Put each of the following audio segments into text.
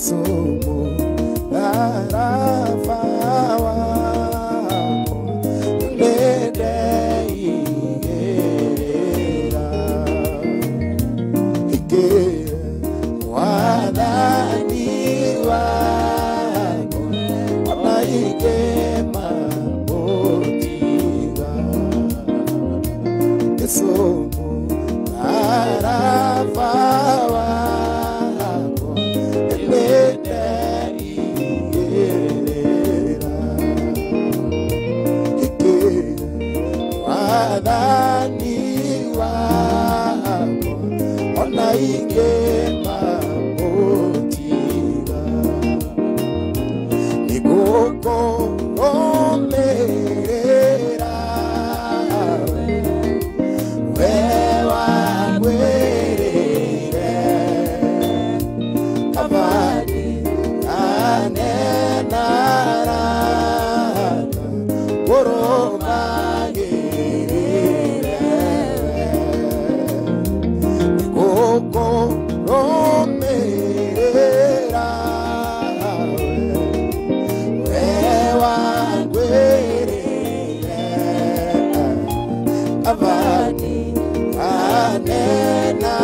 Jesu mũtharaba wakwa nĩndeigĩrĩra. Ikĩre wathani wakwa ona ingĩmamũtiga. Jesu mũtharaba wakwa nĩndeigĩrĩra. Ikĩre wathani wakwa ona ingĩmamũtiga. Nĩngũkũrũmĩrĩra we wangwĩrĩire Kavari anenarata kũrũmagĩrĩre we. Nĩngũkũrũmĩrĩra we wangwĩrĩire Kavari anenarata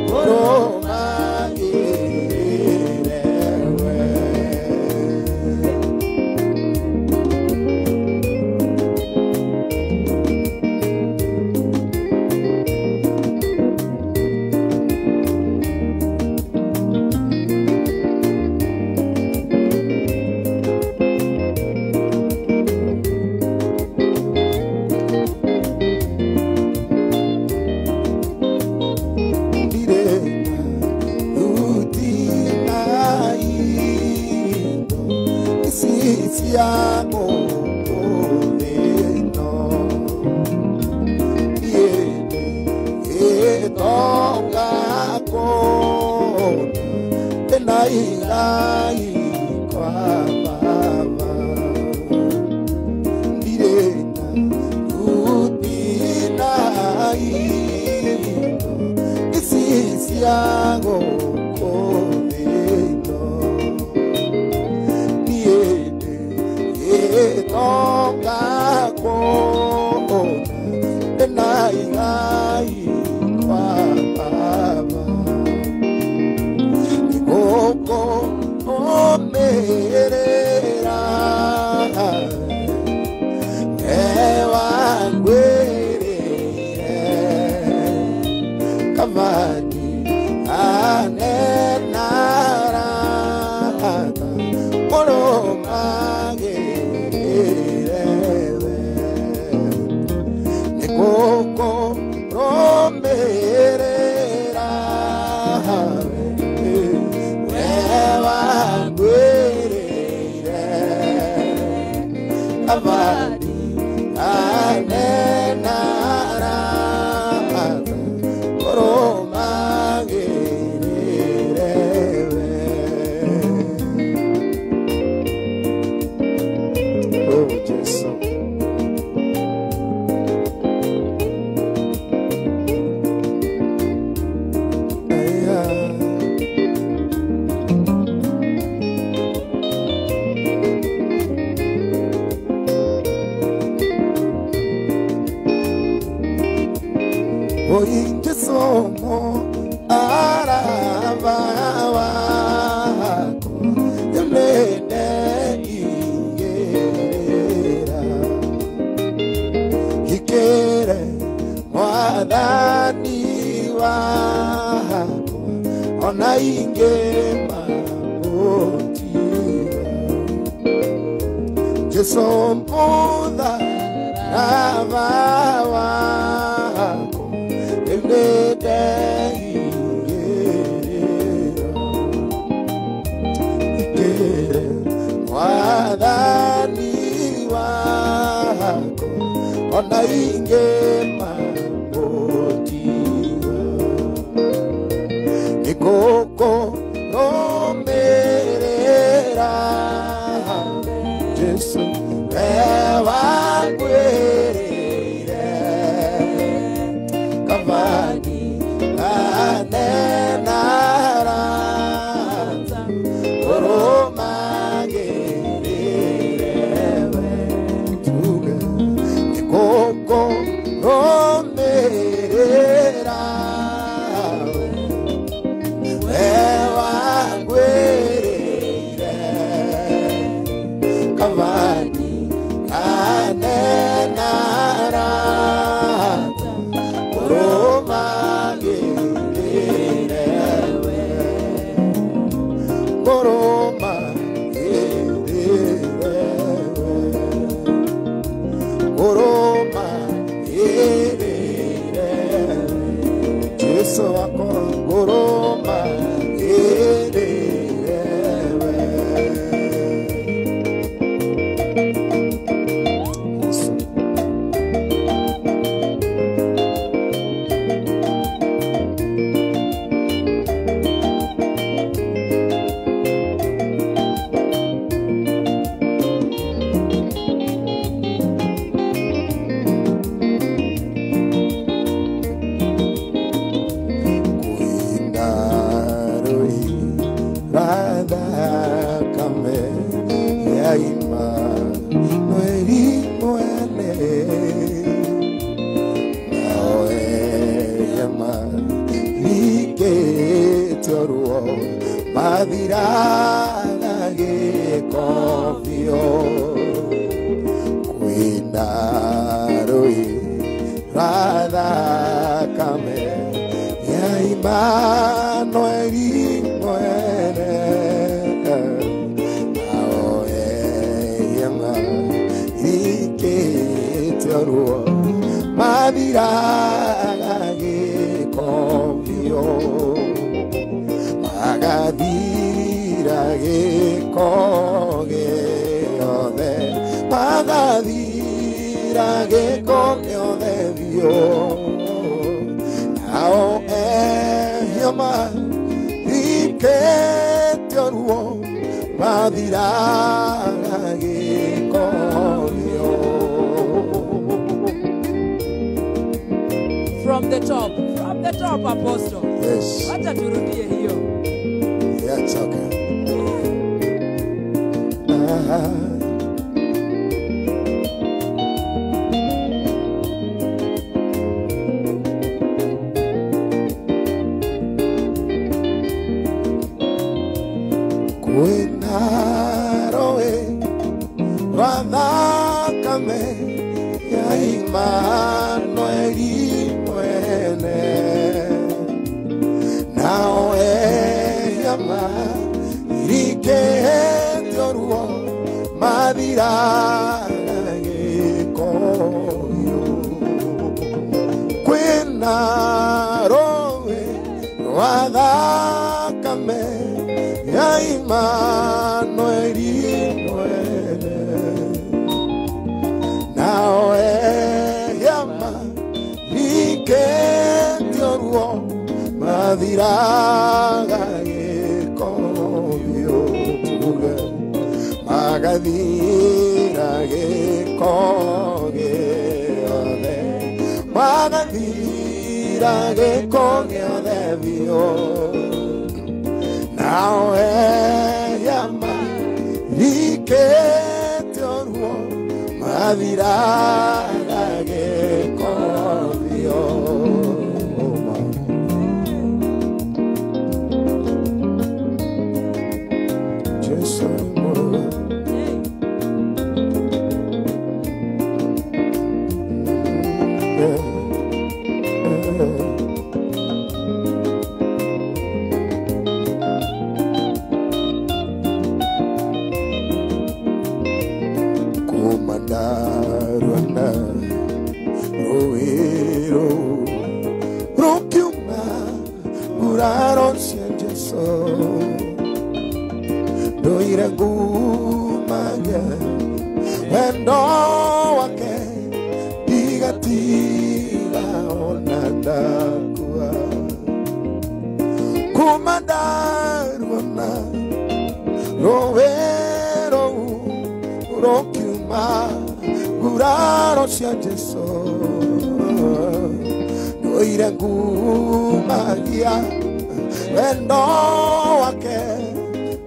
kũrũmagĩrĩre we. Ndirena thuti na indo ici cia gũkũ thĩ ĩno. Niĩ gĩtonga kũna ndĩna igai kwa Baba. Ndirena thuti na indo ici cia gũkũ thĩ ĩno. Niĩ ndĩ gĩtonga kũna ndĩna igai kwa Baba. Nĩngũkũrũmĩrĩra we wangwĩrĩire Kavari anenarata kũrũmagĩrĩre we. Nĩngũkũrũmĩrĩra we wangwĩrĩire Kavari anenarata kũrũmagĩrĩre we. Oh, Jesu. Aya. Oi, Jesu mũtharaba wakwa nĩndeigĩrĩra. Ikĩre mwathani wakwa ona ingĩmamũtiga. Jesu mũtharaba wakwa nĩndeigĩrĩra. Ikĩre mwathani wakwa ona ingĩmamũtiga. Nĩngũkũrũmĩrĩra Jesu we wangwĩrĩire Kavari anenarata Ngũkũrũmĩrĩra we wangwĩrĩire Kavani kanena arata ngũrũmagĩrĩre we ngũrũmagĩrĩre we ngũrũmagĩrĩre Jesu wakwa ngũrũmagĩrĩre we. Mathiraga gĩko biũ kwĩna rũĩ rwa thakame ya Imanueli mwene nao ehia marikĩte ruo mathiraga gĩko biũ magathira gĩko gĩothe magathira gĩko gĩothe biũ nao ehia marikĩte ruo mathiraga gĩko biũ. From the top, Apostle. Yes. Wacha turudie hiyo. Yeah, it's okay. Kwĩna rũĩ rwa thakame ya Imanueli mwene nao ehia marikĩte ruo mathiraga gĩko biũ kwĩna rũĩ rwa thakame ya Imanueli mwene nao ehia marikĩte ruo mathiraga gĩko biũ tuge magathira gĩko gĩothe magathira gĩko gĩothe biũ nao ehia marikĩte ruo mathiraga gĩko biũ. Jesu Hey. Kumandarwana ruiro rukiuma nguraro cia Jesu ndoire ngumagia wendo wake ndigatiga ona ndakua kumandarwana ruiro rukiuma nguraro cia Jesu ndoire ngumagia wendo wake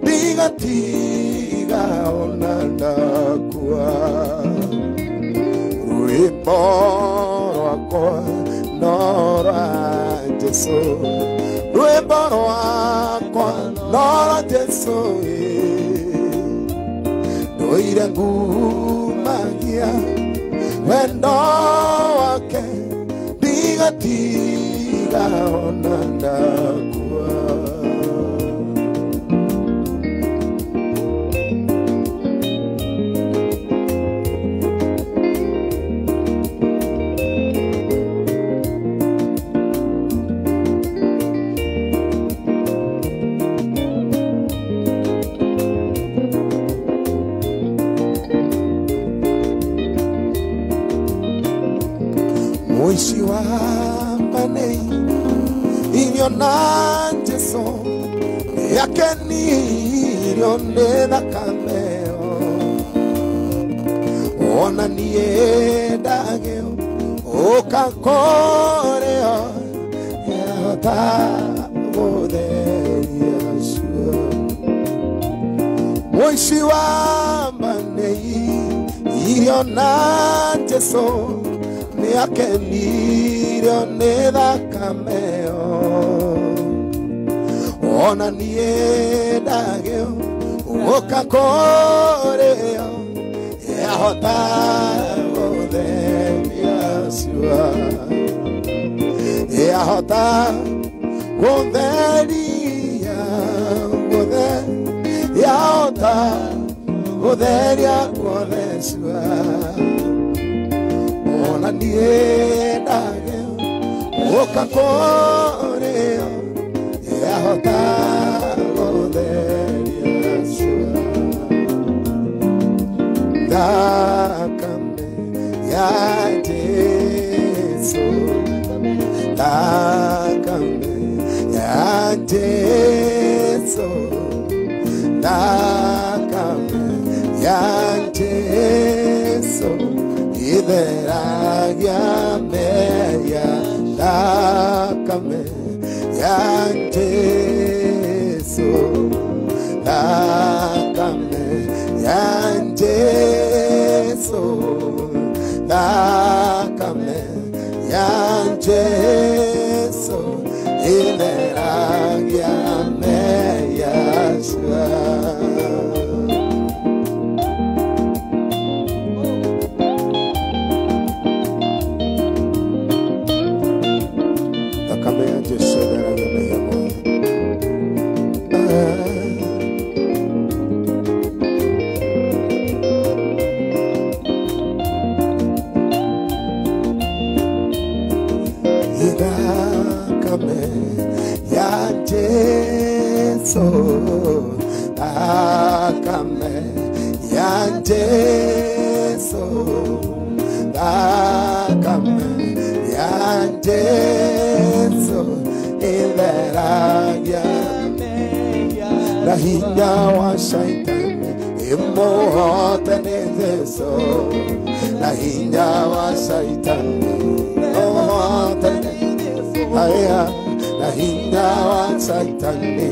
ndigatiga ona ndakua. Rwĩmbo rwakwa no rwa Jesu, rwĩmbo rwakwa no rwa Jesu. Ndũire ngumagia wendo wake, ndigatiga ona ndakua. Mũici wa manei irio na Jesu, yakenirio nĩ thakameo. Ona niĩ ndagĩo ũka kũrĩo, yahota gũtheria cio. Mũici wa manei irio na Jesu, nĩakenirio nĩ thakameo. Ona niĩ ndagĩo ũka kũrĩo, yahota gũtheria ciua, yahota gũtheria, yahota gũtheria guothe ciua. Ona niĩ ndagĩo ũka kũrĩo, yahota gũtheria ciua. Thakame ya Jesu, thakame ya Jesu, thakame ya Jesu, itheragia mehia. Thakame ya Jesu, thakame ya Jesu, thakame ya Jesu, itheragia mehia. Thakame ya Jesu itheragia mehia mothe. Thakame ya Jesu, thakame ya Jesu, thakame ya Jesu, itheragia na hinya wa shaitani ĩmũhote nĩ Jesu, na hinya wa shaitani ĩmũhote nĩ Aya, na hinya wa shaitani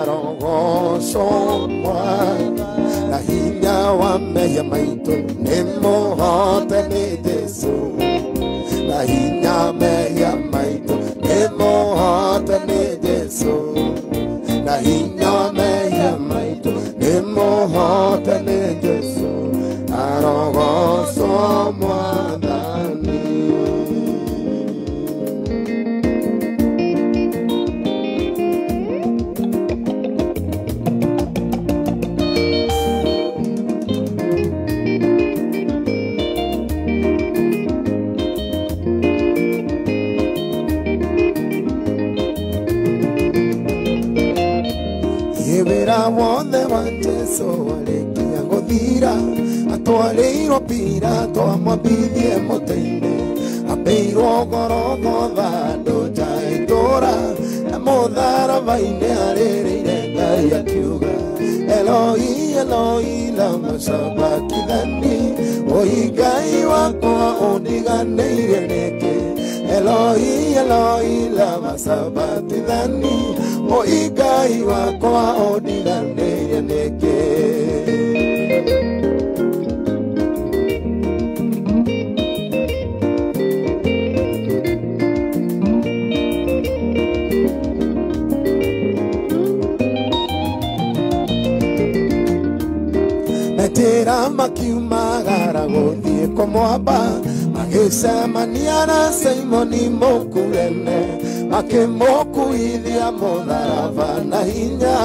arogocwo Mwathani, na hinya wa mehia maitũ nĩmũhote nĩ Jesu, na hinya mehia maitũ nĩmũhote nĩ Jesu, na hinya wa mehia maitũ nĩmũhote nĩ Jesu, arogocwo Mwathani. Wĩra wothe wa Jesu warĩkia gũthira, atwarĩirwo Pilato amwambithie mũtĩ-inĩ, ambĩirwo Gorogotha andũ nja ya itũũra, na mũtharaba-inĩ arĩrĩire Ngai akiuga, Eloi, Eloi, lama sabachthani, oi Ngai wakwa ũndiganĩire nĩkĩ? Eloi, Eloi, lama sabachthani, oi Ngai wakwa ũndiganĩire nĩkĩ? kũmwamba magĩcemania na Simoni Mũkurene makĩmũkuithia mũtharaba na hinya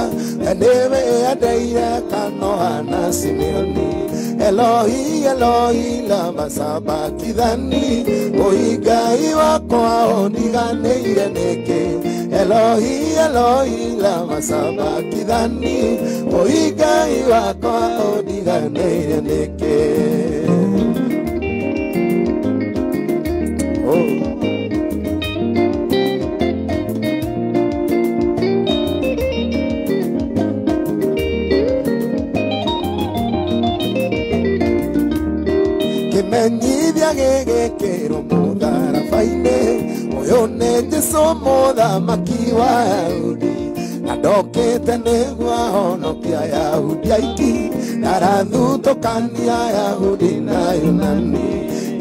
nĩwe endeire Kanoa na Simeoni Eloi Eloi lama sabakithani oi Ngai wakwa ũndiganĩire nĩkĩ Eloi Eloi lama sabakithani oi Ngai wakwa ũndiganĩire nĩkĩ. Oh. Kimenyithia gĩgĩkĩrwo mũtharaba-inĩ ũyũ nĩ Jesũ mũthamaki wa Ayahudi na ndokĩte nĩguo ahonokie Ayahudi aingĩ ndarathutũkania Ayahudi na Ayunani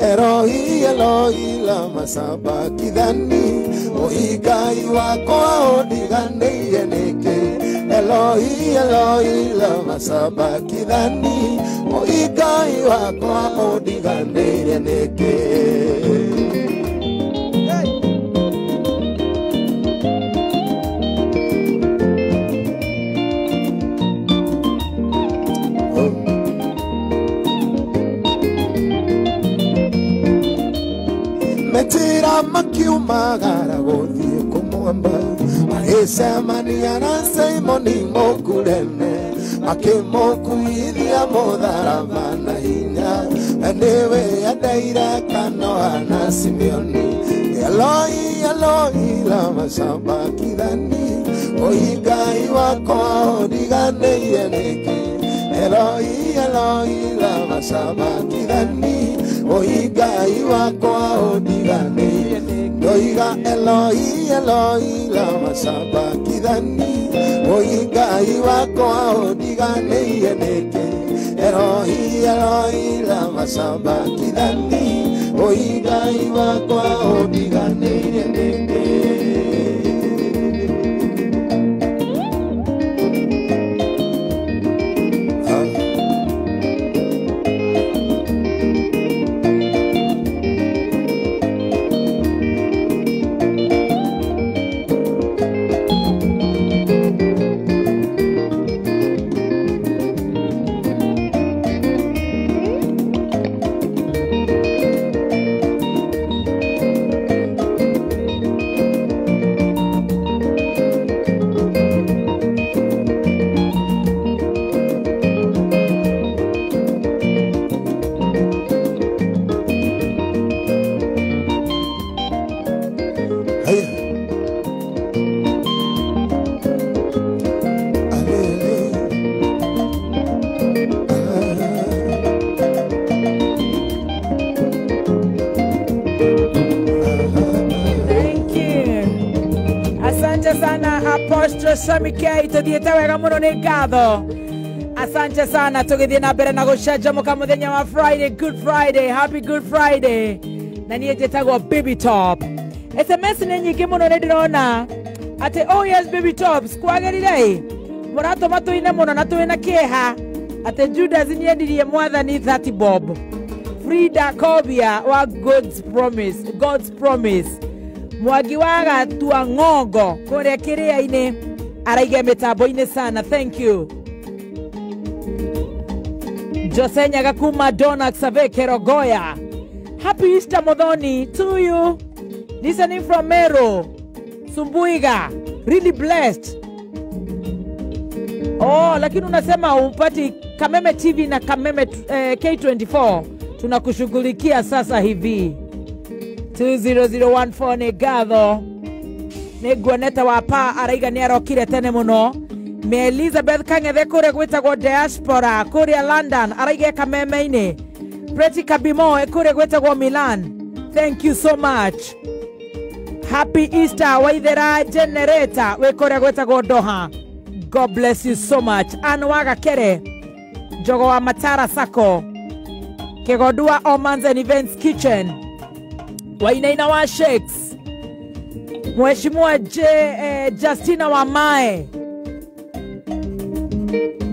Eloi Eloi lama sabakithani oi Ngai wakwa ũndiganĩire nĩkĩ Eloi Eloi lama sabakithani oi Ngai wakwa ũndiganĩire nĩkĩ. Metira makiumagara gũthiĩ kũmwamba magĩcemania na Simoni Mũkurene makĩmũkuithia mũtharaba na hinya nĩwe endeire Kanoa na Simeoni Eloi Eloi lama sabakithani oi Ngai wakwa ũndiganĩire nĩkĩ Eloi Eloi lama sabakithani oi Ngai wakwa ũndiganĩire ndoiga Eloi Eloi lama sabakithani oi Ngai wakwa ũndiganĩire nĩkĩ Eloi Eloi lama sabakithani oi Ngai wakwa ũndiganĩire nĩkĩ. Samikei tuthiĩte wega mũno nĩ ngatho. Asante sana tũgĩthiĩ na mbere na gũcanjamũka mũthenya wa Friday, Good Friday, Happy Good Friday. Na niĩ njĩtagwo Baby Top. SMS nĩ nyingĩ mũno nĩ ndĩrona atĩ oh yes Baby Tops kwagĩrĩire mũratũma tũine mũno na twĩna kĩeha atĩ Judas nĩendirie mwathani 30 bob. Frida Kobia wa God's Promise, God's Promise. Mwangi wa Gatua Ng'ongo kũrĩa kĩrĩa-inĩ araiga mĩtambo-inĩ sana, thank you. Jose Nyaga kuma Dona Xavier Kerogoya. Happy Easter Modoni to you. Listening from Meru, Sumbuiga. Really blessed. Oh, lakini unasema upati Kameme TV na Kameme K24. Tunakushughulikia sasa hivi. 20014 nĩ ngatho. Nĩ nguonete wa pa araiga nĩ arokire tene mũno. Me Elizabeth Kang'ethe kũrĩa gwĩtagwo diaspora kũrĩa London araiga Kameme-inĩ. Pretty Kabimo kũrĩa gwĩtagwo Milan. Thank you so much. Happy Easter Waithera Generator wĩ kũrĩa gwĩtagwo Doha. God bless you so much. Anne Wagakere Jogo wa Matara Sako Kegodua Omans and Events Kitchen Wainaina wa Shakes Mheshimiwa Justina Wamae.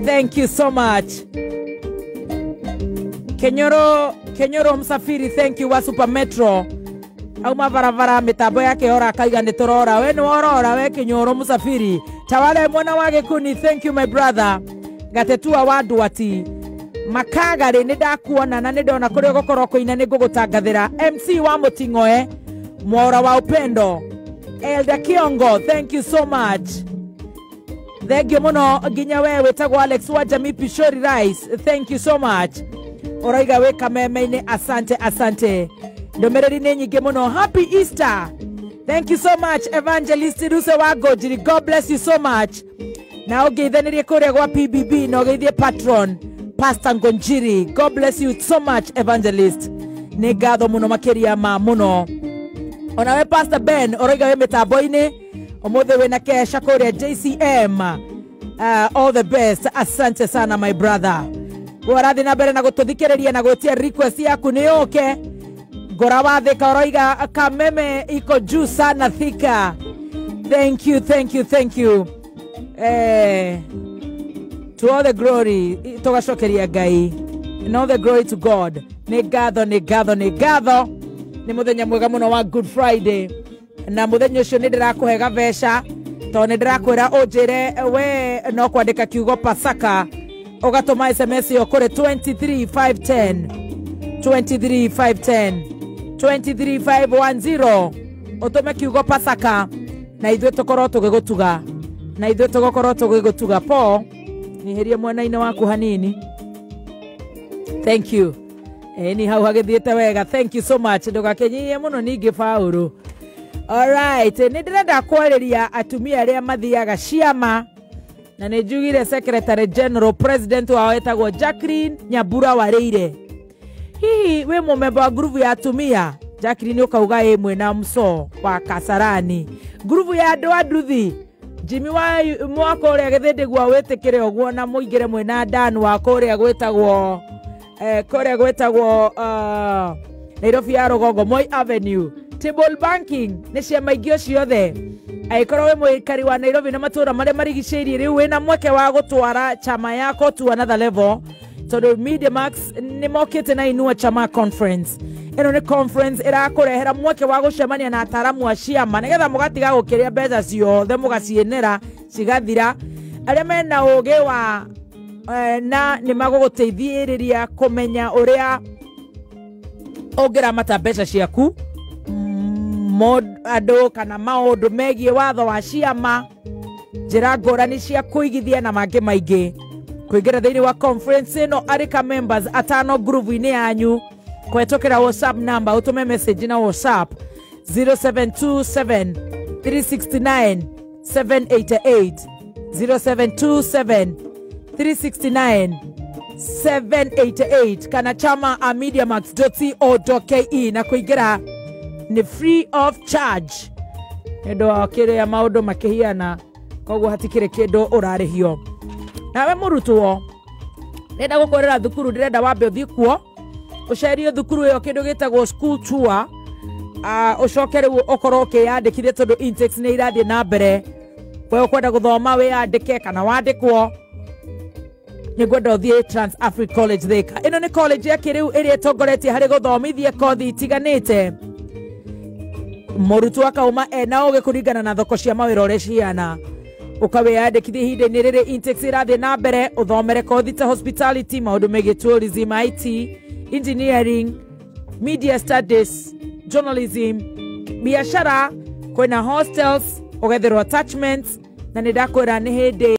Thank you so much. Kenyoro Kenyoro Msafiri, thank you wa Super Metro. Auma barabara mitambo yake ora akaiga nĩ tũrora. We nĩ worora we Kenyoro Msafiri. Tawale mwana wa Gĩkuni, thank you my brother. Gatetua wa Ndwati. Makagari nĩ ndakuona na nĩ ndona kũrĩa ũgũkorwo kũina nĩ ngũgũtangathĩra. MC wa Mũting'oe, Mwaura wa Upendo, Elder Kiongo, thank you so much. Thank you muno nginya we wĩtagwo Alex wa Jamii Pishori Rice, thank you so much. Ũraiga wĩ kameme-inĩ, asante asante. Ndũmĩrĩri nĩ nyingĩ mũno. Happy Easter. Thank you so much Evangelist Ruse wa Ngũnjiri, God bless you so much. Na ũngeithanirie kũrĩa gwa PBB na ũgeithie patron Pastor Ngonjiri, God bless you so much Evangelist. Nĩ ngatho mũno makĩria ma mũno. Onawe Pastor Ben ũraiga wĩ mĩtambo-inĩ ũmũthĩ wĩna kesha kũrĩa JCM. All the best, asante sana my brother. Ũrathiĩ na mbere na gũtũthikĩrĩria na gwĩtia request yaku nĩ yũke. Ngora wa Thika ũroiga Kameme iko juu sana Thika. Thank you, thank you, thank you. To all the glory tũgacokeria Ngai. And all the glory to God. Nĩ ngatho, nĩ ngatho, nĩ ngatho. Nĩ mũthenya mwega mũno wa Good Friday. Na mũthenya ũcio nĩ ndĩrakũhe gabeca tondũ nĩ ndĩrakwĩra ũnjĩre we no kwandĩka kiugo Pasaka ũgatũma SMS ĩyo kũrĩ 23510 23510 23510 ũtũme kiugo Pasaka na ithuĩ tũkorwo tũgĩgũtuga, na ithuĩ tũgũkorwo tũgĩgũtuga. Paul, nyihirie mwena-inĩ waku hanini. Thank you. Ni hau hagĩthiĩte wega, thank you so much. Ndũgakĩnyihie mũno ningĩ Paũlũ. Alright, nĩ ndĩrenda kwarĩria atumia arĩa mathiaga ciama, na nĩ njugire Secretary General President wao etagwo Jacqueline Nyambura Wareire. Hihi wĩ mũmemba wa ngurubu ya atumia? Jacqueline ũkauga ĩ mwĩna Mso wa Kasarani. Ngurubu ya andũ a nduthi, Jimmy wa mwaka ũrĩa gĩthĩndĩ wĩtĩkĩre ũguo na mũingĩre mwĩna Dan wa kũrĩa gwĩtagwo kũrĩa gwĩtagwo Nairobi ya rũgongo Moi Avenue. Table banking nĩ ciama ingĩ ciothe. Angĩkorwo wĩ mũikari wa Nairobi na matũũra marĩa marigicĩirie, rĩu wĩna mweke wa gũtwara chama yako to another level, tondũ Media Max nĩ mokĩte na Inua Chama Conference. Ĩno nĩ conference ĩrakũrehera mweke wa gũcemania na ataramu a ciama nĩgetha mũgatiga gũkĩrĩa mbeca ciothe mũgacienera cigathira. Arĩa mena ũgĩ wa na nĩ magũgũteithĩrĩria kũmenya ũrĩa ũngĩramata mbeca ciaku, andũ kana maũndũ megiĩ watho wa ciama, njĩra ngũrani cia kũigithia na mangĩ maingĩ. Kũingĩra thĩinĩ wa conference ĩno arĩka members atano ngurubu-inĩ yanyu kũhetũkĩra WhatsApp number, ũtũme message na WhatsApp 0727 369 788 0727 369 788 kana chama a mediamax.co.ke, na kũingĩra nĩ free of charge. Nĩ ũndũ wa kĩrĩa maũndũ makĩhiana, koguo hatikĩrĩ kĩndũ ũrarĩhio. Nawe mũrutwo, ndĩrenda gũkũrĩra thukuru, ndĩrenda wambe ũthiĩ kuo ũcerie thukuru ĩyo kĩndũ gĩtagwo school tour, ũcoke rĩu ũkorwo ũkĩyandĩkithia tondũ intakes nĩ irathiĩ na mbere. We ũkwenda gũthoma wĩyandĩke kana wandĩkwo, nĩngwenda ũthiĩ Trans Africa College Thika. Ĩno nĩ college ya kĩrĩu ĩrĩa ĩtongoretie harĩ gũthomithia kothi itiganĩte. Mũrutwo akauma ena ũgĩ kũringana na thoko cia mawĩra ũrĩa cihana. Ũkawĩyandĩkithia ihinda-inĩ rĩrĩ intakes irathiĩ na mbere, ũthomere kothi ta hospitality, maũndũ megiĩ tourism, IT, engineering, media studies, journalism, biashara, kwĩna hostels, ũgetherwo attachments, na nĩ ndakwĩra nĩ hĩndĩ